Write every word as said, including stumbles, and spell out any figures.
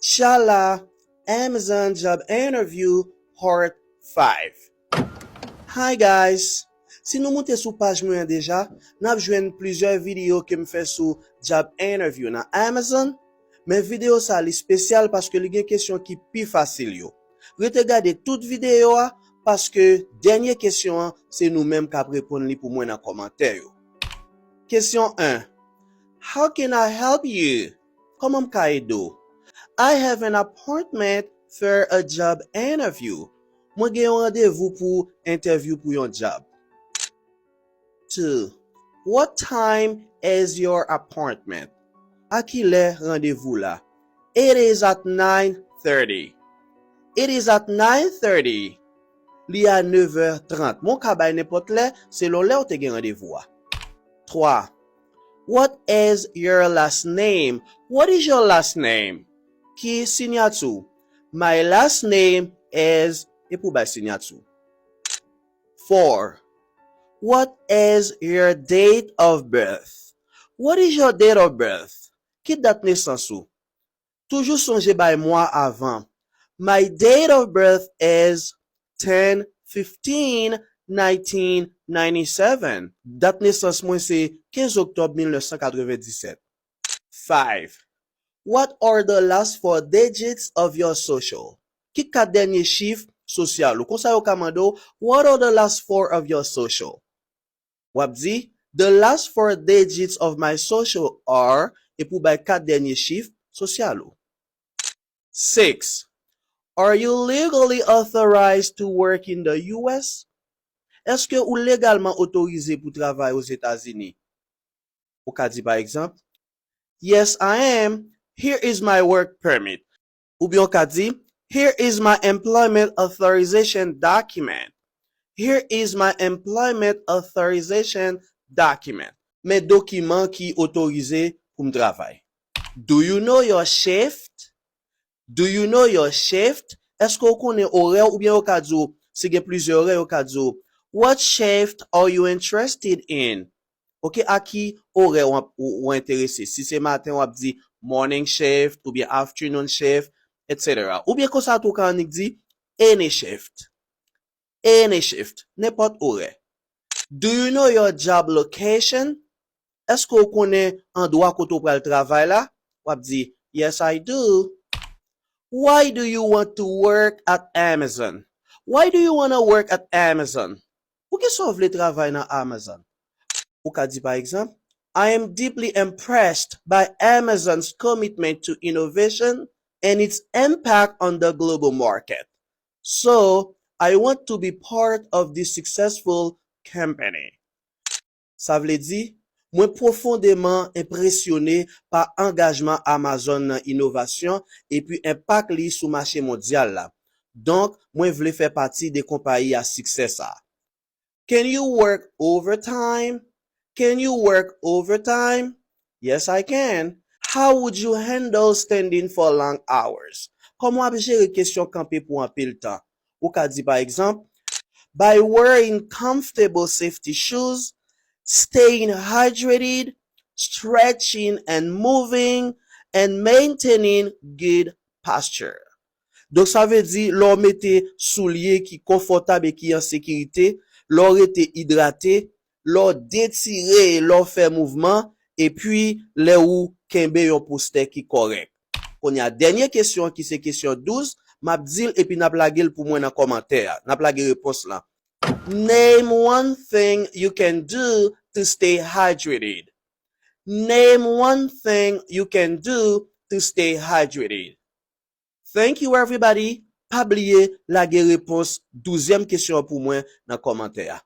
Chala, Amazon Job Interview Part five. Hi guys! Si nou moute sou paj mwen an deja, n ap jwenn plizyè videyo ke m fè sou job interview nan Amazon. Men videyo sa li espesyal paske li gen kesyon ki pi fasil yo. Rete gade tout videyo a paske dènye kesyon an se nou menm k ap reponn li pou mwen nan kòmantè yo. Kesyon en. How can I help you? Kòman m ka ede w? I have an appointment for a job interview. Mwen gen yon randevou pou entèvyou pou yon job. Two. What time is your appointment? A kilè randevou la? It is at nine thirty. It is at nine thirty. Li a nevè trant. Mwen ka bay nenpòt lè, selon lè w te gen randevou a. Twa. What is your last name? What is your last name? Ki sinyati w? My last name is, epi w bay sinyati w. Four. What is your date of birth? What is your date of birth? Ki dat nesans ou? Toujou sonje bay mwa avan. My date of birth is ten fifteen nineteen ninety-seven. Dat nesans mwen se kenz oktòb mil nèf san katrevenndisèt. Five. What are the last four digits of your social? Ki kat dènye chif sosyal ou? Konsa yo ka mande w, what are the last four of your social? W ap di, the last four digits of my social are, epi w bay kat dènye chif sosyal ou. Six. Are you legally authorized to work in the U S? Èske ou legalman otorize pou travay Ozetazini? Ou ka di pa egzanp, Yes, I am. Here is my work permit. Oubyen ou ka di, Here is my employment authorization document. Here is my employment authorization document. Men dokiman ki otorize pou m travay. Do you know your shift? Do you know your shift? Èske w konnen orè w? Oubyen yo ka di w, si gen plizyè orè, yo ka di w, What shift are you interested in? Ok, a ki orè w, w, w enterese? Si se maten, w ap di morning shift oubyen afternoon shift, et cetera. Oubyen konsa tou w ka annik di any shift. Any shift, nenpòt orè. Do you know your job location? Èske w konnen andwa kote w pral travay la? W ap di, Yes, I do. Why do you want to work at Amazon? Why do you want to work at Amazon? Poukisa w vle travay nan Amazon? Ou ka di pa egzanp, I am deeply impressed by Amazon's commitment to innovation and its impact on the global market. So, I want to be part of this successful company. Sa vle di, mwen pwofondeman enpresyone pa angajman Amazon nan inovasyon epi enpak li sou mache mondyal la. Donk, mwen vle fè pati de konpayi a siksè sa a. Can you work overtime? Can you work overtime? Yes, I can. How would you handle standing for long hours? Kòman w ap jere kesyon kanpe pou anpil tan? Ou ka di pa egzanp, By wearing comfortable safety shoes, staying hydrated, stretching and moving, and maintaining good posture. Donk, sa vle di, lè w mete soulye ki konfòtab e ki an sekirite, lè w rete idrate, lè w detire e lè w fè mouvman, epi lè ou kenbe yon postè ki kòrèk. Kounye a, dènye kesyon an ki se kesyon douz, m ap di l epi n ap lage l pou mwen nan kòmantè a. N ap lage repons lan. Name one thing you can do to stay hydrated. Name one thing you can do to stay hydrated. Thank you everybody. Pa bliye lage repons douzyèm kesyon an pou mwen nan kòmantè a.